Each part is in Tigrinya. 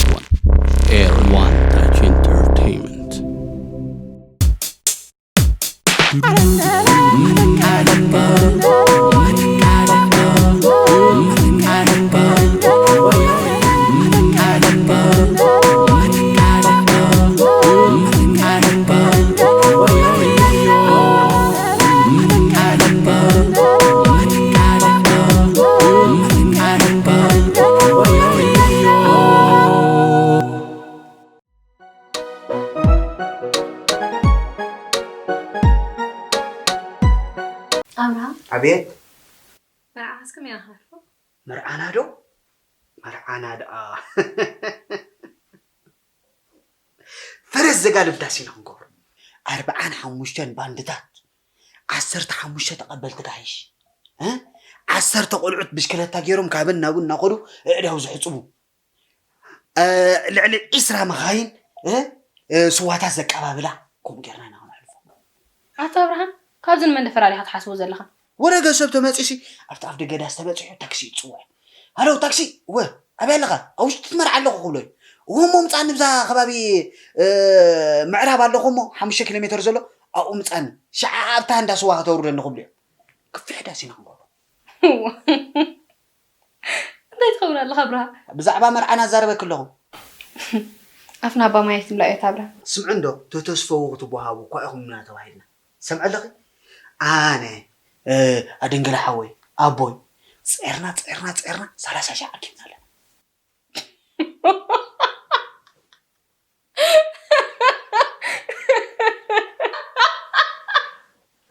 One. Air One Touch Entertainment. ኣብርሃም፣ ኣቤት። መርዓኻስ ከመይ ኢና ክነሕልፎ? መርዓና ዶ? መርዓና ደኣ ፈረስ ዘጋልብ ዳስ ኢና ክንገብሮ። ኣርብዓን ሓሙሽተን ባንድታት፣ ዓሰርተ ሓሙሽተ ተቐበልቲ ጋይሽ፣ እ? ዓሰርተ ቆልዑት ብሽክለታ ገይሮም ካብን ናብን እናኸዱ ኣእዳው ዝሕጽቡ፣ እ፣ ልዕሊ ዒስራ መኻይን፣ እ፣ እ፣ ስዋታት ዘቀባብላ፣ ከምኡ ጌርና ኢና ክነሕልፎ። ኣታ ኣብርሃም፣ ካብዚ ንመን ደፈራሪኻ ትሓስቦ ዘለኻ? ወረ ገንዘብ ተመጺሲ ኣብቲ ኣፍ ደገ ዳስ ተበጺሑ ታክሲ ይጽውዕ። ሃሎ ታክሲ፣ ወ ኣበይ ኣለኻ? ኣብ ውሽጢ ትመርዓ ኣለኹ ክብሎ እዩ። እሞ ምጻኒ ብዛ ከባቢ፣ እ፣ ምዕራብ ኣለኹ እሞ ሓሙሽተ ኪሎ ሜትር ዘሎ ኣብኡ ምጻኒ። ሽዓ ኣብታ እንዳ ስዋ ከተውርደኒ ክብሎ እዩ። ክፍሕ ዳስ ኢና ክንገብሮ። እንታይ ትኸውን ኣለኻ ኣብርሃ? ብዛዕባ መርዓና ኣዛረበኪ ኣለኹ። ኣፍና ኣባ ማየት ትምላእ እያ ኣብርሃ። ስምዒ እንዶ ተተስፈዉ ክትወሃቡ እኳ ኢኹምና ተባሂልና። ሰምዒ ኣለኺ? ኣነ፣ እ፣ ኣድንግለ ሓወይ፣ ኣቦይ፣ ጼርና፣ ጼርና፣ ጼርና፣ ሰላሳ ሺሕ ኣኪብና ኣለና።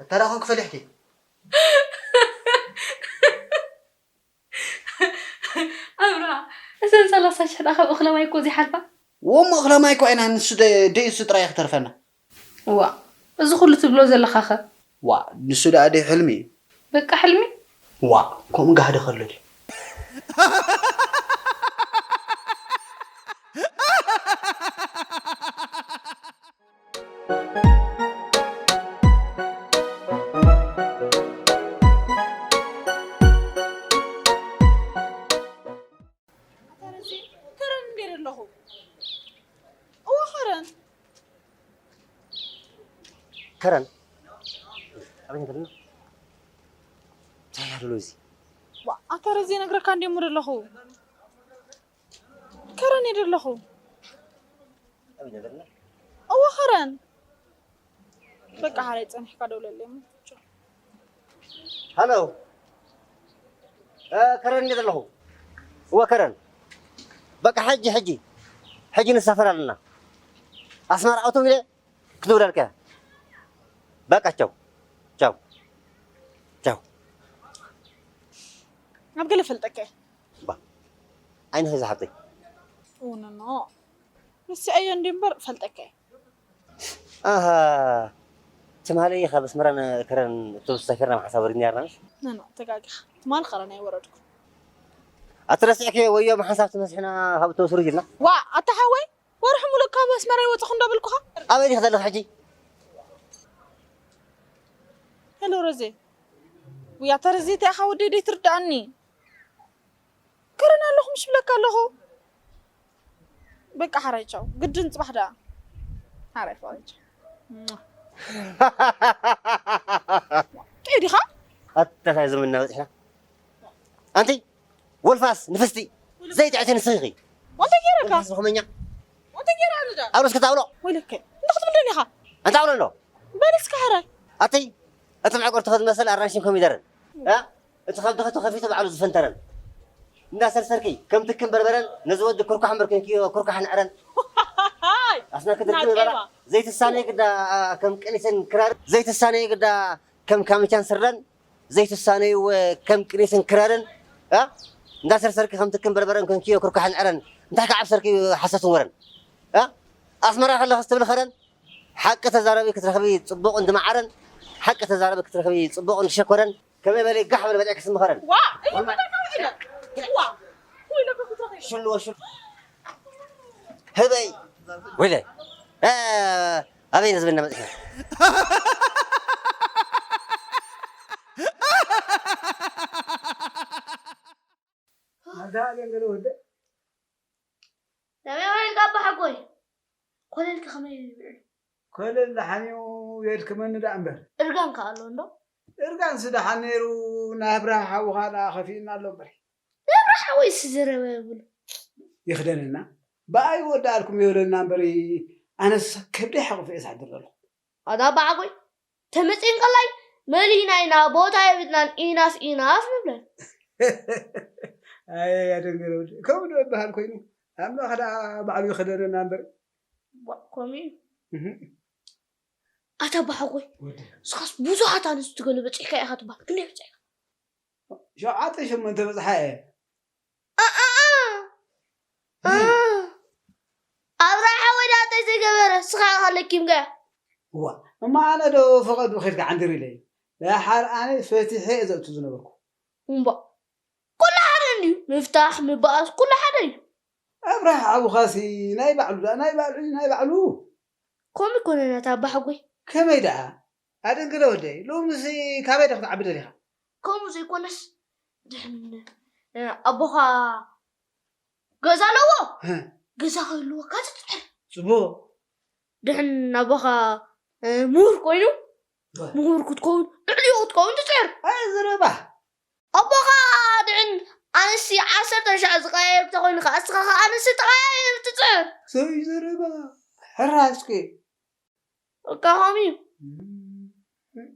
ኣታ ደኣ ኮንክ ፈሊሕኪ? ኣብርሃ፣ እዘን ሰላሳ ሽሕ ደኣ ካብ እኽለ ማይ እኮ ዘይሓልፋ። ወሞ እኽለ ማይ እኮ ኢና፣ ንሱ ደ-፣ ደይሱ ጥራይ እዩ ክተርፈና። ዋ፣ እዚ ኩሉ ትብሎ ዘለኻኸ? ዋ፣ ንሱ ደኣ ደይ ሕልሚ እዩ። በቃ ሕልሚ? ዋ፣ ከምኡ ጋህዲ ከሎ ድዩ? ከረን እንዴ ዘለኹ? እወ ከረን። ከረን ኣበይ ነበር? እንታይ ኣሎ እዚ? ዋ፣ ኣታ ረዚ ነግረካ እንዴ እሞ ዘለኹ? ከረን እየ ዘለኹ። ኣበይ ነበር? እወ ከረን። በቃ ሓራይ ጸኒሕካ ደውለለይ እሞ። ሃሎ፣ እ፣ ከረን እየ ዘለኹ። እወ ከረን። በቃ ሕጂ፣ ሕጂ፣ ሕጂ ንሳፈር ኣለና። ኣስመራ ኣውቶ ኢለ ክድውለልካ እየ። በቃ ቻው፣ ቻው፣ ቻው። ናብ ገለ ፈልጠካ እየ። ባ፣ ዓይንኺ ዝሓብተይ። እውንኖ። ንስኣዮ እንዲ እምበር ፈልጠካ እየ። ኣሃ፣ ትማሊ ካብ ኣስመራን ከረን ኣውቶቡስ ተሳፊርና ምሓንሳብ ወሪድና ነርና ምሽ? ኖ፣ ኖ፣ ተጋጊኻ። ትማሊ ከረን ኣይወረድኩን። ኣቲ ረሲዕክዮ ወዮ ምሓንሳብ ተመሲሕና ካብ ኣውቶቡስ ውርድ ኢልና። ዋእ፣ ኣታ ሓወይ፣ ወርሒ ሙሉእ ካብ ኣስመራ ኣይወጸኹን ዶ በልኩኻ? ኣበይ ዲኺ ዘለኺ ሕጂ? ሄሎ ረዜ። ውይ ኣታ ረዜ፣ እንታይ ኢኻ ወደይ ደይትርድኣኒ? ከረን ኣለኹ ምሽ እብለካ ኣለኹ። በቃ ሓራይ ቻው። ግድን ጽባሕ ደኣ። ሓራይ ፍቕረይ ቻው። ጥዑይ ዲኻ? ኣታ እንታይ ዘመንና በጺሕና። ኣንቲ ወልፋስ ንፍስቲ ዘይትዕቲ ንስኺ ኢኺ። እንታይ ገይረካ? ወልፋስ ዝኹመኛ። እንታይ ገይረ ኣነ ደኣ? ኣብ ርእስኪ ታውሎ። ወይለከ። እንታይ ክትብል ደሊኻ? ኣንታ ኣውሎ ኣሎ። በል እስኪ ሓራይ። ኣቲ እቲ ምዕቆር ትኸድ መሰል ኣራንሽን ኮሚደረን። እ? እቲ ከብዲ ከቶ ከፊቱ ባዕሉ ዝፈንተረን። እንዳ ሰርሰርኪ ከም ትክን በርበረን ነዚ ወዲ ኩርኳሕ እምበር ኮንክዮ ኩርኳሕ ንዕረን። ኣስና ክትርክብ በላ ዘይትሳነይ ግዳ ከም ቅኒትን ክራር ዘይትሳነይ ግዳ ከም ካምቻን ስረን ዘይትሳነይ ከም ቅኒትን ክራርን እ? እንዳ ሰርሰርኪ ከም ትክን በርበረን ኮንክዮ ኩርኳሕ ንዕረን እንታይ ከዓብ ሰርኪ ሓሰትን ወረን እ? ኣስመራ ከለኽስ ትብል ኸረን ሓቂ ተዛረቢ ክትረኽቢ ጽቡቕ እንድመዓረን ሓቂ ተዛረቢ ክትረኽቢ ጽቡቕ እንድሸኮረን ከመይ በሊ ጋሕ በሊ በልዕኪ ስምኸረን። ዋ! እዩ መጠቃዊ ኢለ። ዋ! ወይ ለከ ክትረኺ። ሽሉ ወሽሉ ህበይ ወይለ እ፣ ኣበይ ነዝብና መጽና ኣዛ ኣገንገለ ወደ ከመይ ውዒልካ ኣባ ሓጎይ? ኮለልኪ ከመይ እዩ ውዒሉ? ኮለል ደሓን እዩ፣ የድክመኒ ደኣ እምበር። እርጋን ከ ኣሎ እንዶ? እርጋንስ ደሓን ነይሩ፣ ናይ ኣብርሃ ሓውኻ ደኣ ከፊኡና ኣሎ እምበር። ኣብርሃ ሓወይስ ዝረባ የብሉ። ይኽደነና። ብኣይ ወዳልኩም ይበለና እምበር፣ ኣነስ ከብደይ ሓቑፈ እየ ዝሓድር ዘለኹ። ኣታ ኣባ ሓጎይ፣ ተመጺእን ከላይ መሊእና ኢና፣ ቦታ የብልናን፣ ኢናፍ ኢናፍ ንብለን። ኣየ ኣደንገረ ወዲ፣ ከምኡ ዶ ይበሃል ኮይኑ? ኣምላኽ ደኣ ባዕሉ ይኽደነና እምበር። ዋ፣ ከምኡ እዩ። እህ። ኣታ ኣባ ሓጎይ፣ ወዲ። ንስኻስ ብዙሓት ኣንስቲ ገለ በጺሕካ ኢኻ ትበሃል፣ ክንደይ በጺሕካ? ሸውዓተ ሸሞንተ በጽሓ እየ። እ፣ እ፣ እ። እ። ኣብርሃ ሓወይ ደኣ እንታይ ዘይገበረ? ንስኻ ኢኻ ለኪምካዮ። እዋ፣ እማ ኣነ ዶ ፈቐዱ ኸድካ ዓንድር ኢለ? ደሓር ኣነ ፈቲሐ እየ ዘእቱ ዝነበርኩ። እምባ፣ ኩሉ ሓደ እንድዩ። ምፍታሕ፣ ምባኣስ፣ ኩሉ ሓደ እዩ። ኣብርሃ ሓውኻሲ ናይ ባዕሉ ደኣ፣ ናይ ባዕሉ፣ ናይ ባዕሉ። ከምኡ ኣይኮነን ኣታ ኣባ ሓጎይ። ከመይ ደኣ? ኣደንግለ ወደይ፣ ሎምሲ ካበይ ዶ ክትዓቢ ደሊኻ? ከምኡ ዘይኮነስ፣ ድሕን፣ እ፣ ኣቦኻ ገዛ ኣለዎ? ህ። ገዛ ክህልወካ ትጽዕር። ጽቡቕ። ድሕን ኣቦኻ፣ እ፣ ምሁር ኮይኑ፣ ዋ። ምሁር ክትከውን፣ ልዕሊኡ ክትከውን ትጽዕር። ኣይ፣ ዘረባ። ኣቦኻ ድሕን ኣንስቲ ዓሰርተ ሻዕ ዝቀያየር እንተኾይኑ ኸዓ፣ እስኻ ኸዓ ኣንስቲ ተቐያይር ትጽዕር። ሰይ ዘረባ። ሕራስኪ። በቃ ከምኡ እዩ። እም።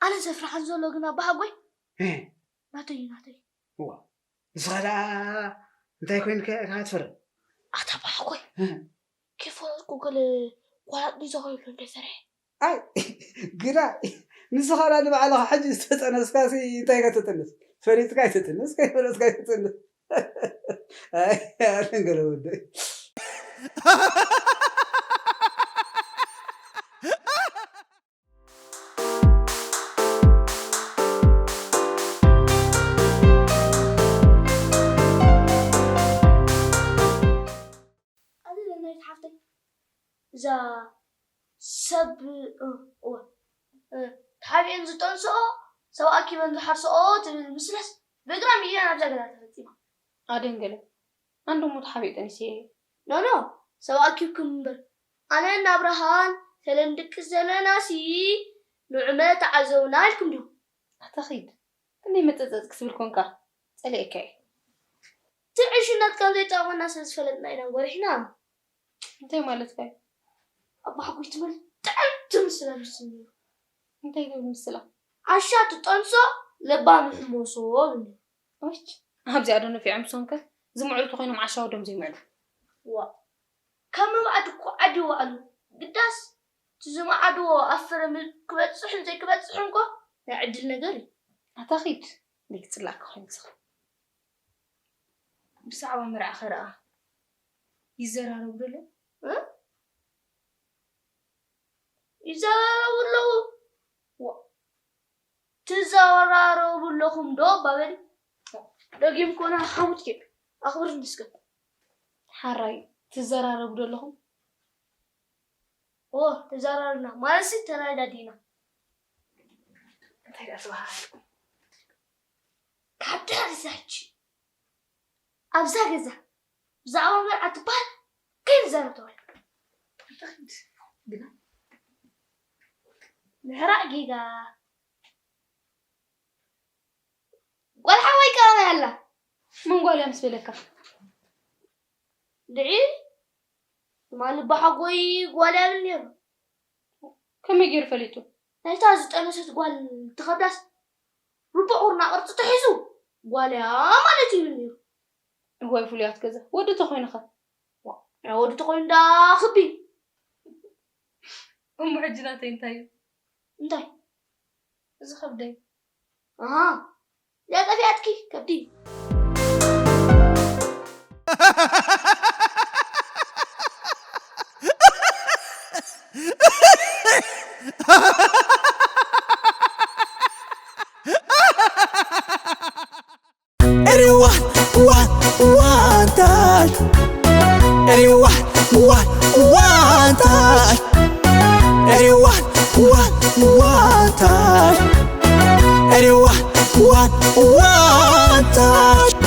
ኣነ ዘፍርሓን ዘሎ ግን ኣባ ሓጎይ፣ እ። ናተይ እዩ፣ ናተይ። እዋ። ንስኻ ደኣ እንታይ ኮይንካ ኢኻ ትፈርድ? ኣታ ኣባ ሓጎይ፣ እ። ከይፈለጥኩ ገለ ጓል ኣጥኒሳ ኮይኑ እንዶ ይፈርሐ። ኣይ፣ ግዳ ንስኻ ደኣ ንባዕልኻ ሕጂ ዝተጠነስካሲ እንታይ ከተጥንስ? ፈሊጥካ ኣይትጥንስ፣ ከይፈለጥካ ኣይትጥንስ። ኣይ፣ ኣደንገረ ወደይ። ኣነ ለናይት ሓፍተይ እዛ ሰብ፣ እ፣ እወ፣ እ፣ ተሓቢአን ዝጠንስኦ፣ ሰብ ኣኪበን ዝሓርሰኦ ትብል ምስላስ ብእግራ ሚድያ ናብዛ ገዛ ተፈጺማ። ኣደንገለ፣ ኣንዶ እሞ ተሓቢኡ ጠኒሱ እየ። ኖ፣ ኖ፣ ሰብ ኣኪብኩም እምበር። ኣነን ኣብርሃን ሰለ ንድቅስ ዘለናሲ ንዑመ ተዓዘቡና ኢልኩም ዲኹም? ኣታ ኺድ፣ ክንደይ መጸጸጽ ክትብል ኮንካ፣ ጸሊኤካ እየ። እቲ ዕሽነት ከም ዘይጠቕመና ስለ ዝፈለጥና ኢና ጎሪሕና። እንታይ ማለትካ እዩ? ኣባ ሓጎይ ትብል ጥዕምቲ ምስላ ምስል ነይሩ። እንታይ ትብል ምስላ? ዓሻ ትጠንሶ ለባም ይሕመሶ ይብል ነይሩ። እሽ፣ ኣብዚኣ ዶ ነፊዖም ሶንከ? ዝምዕሩ ተኾይኖም ዓሻ ወዶም ዘይምዕሩ። ዋ፣ ካብ ምምዓድ እኮ ዓዲ ይወዓሉ። ግዳስ እቲ ዝመዓድዎ ኣብ ፍረ ም-፣ ክበጽሕን ዘይክበጽሕን እኮ ናይ ዕድል ነገር እዩ። ኣታ ኺድ፣ ዘይክጽላእካ ኮይኑ ንስኻ። ብዛዕባ መርዓኸ ደኣ ይዘራረቡ ዶ ኣለዉ? እ? ይዘራረቡ ኣለዉ። ዋ፣ ትዘራረቡ ኣለኹም ዶ ባበሊ? ደጊም ኮነ ሓሙት ኬክ ኣኽብር ንስከ። ሓራይ፣ ትዘራረቡ ዶ ኣለኹም? ኦ፣ ተዘራረብና ማለትሲ ተረዳዲእና። እንታይ ደኣ ዝበሃል? ካብ ድሕሪ እዛ ሕጂ ኣብዛ ገዛ ብዛዕባ መርዓ ትበሃል ከይንዛረብ ተባሂሉ። ግና ምሕራቕ ጌጋ። ጓል ሓወይ ከኣ ኣላ። መን ጓል እያ ምስ በለካ? ድዒ ትማሊ ኣባ ሓጎይ ጓል እያ ይብል ነይሩ። ከመይ ገይሩ ፈሊጡ? ናይታ ዝጠነሰት ጓል ትኸብዳስ ርቡዕ ቁርና ቅርጺ ተሒዙ ጓል እያ ማለት እዩ ይብል ነይሩ። እዋይ ፍሉያት ገዛ። ወዲ ተኾይኑ ኸ? ዋ፣ ናይ ወዲ ተኾይኑ ደኣ ክቢ። እሞ ሕጂ ናተይ እንታይ እዩ? እንታይ? እዚ ከብደይ። ኣሃ፣ እዚኣ ጠፊኣትኪ ከብዲ። Everyone, one, one touch. Everyone, one, one touch. Everyone, one, one touch. Everyone, one, one touch.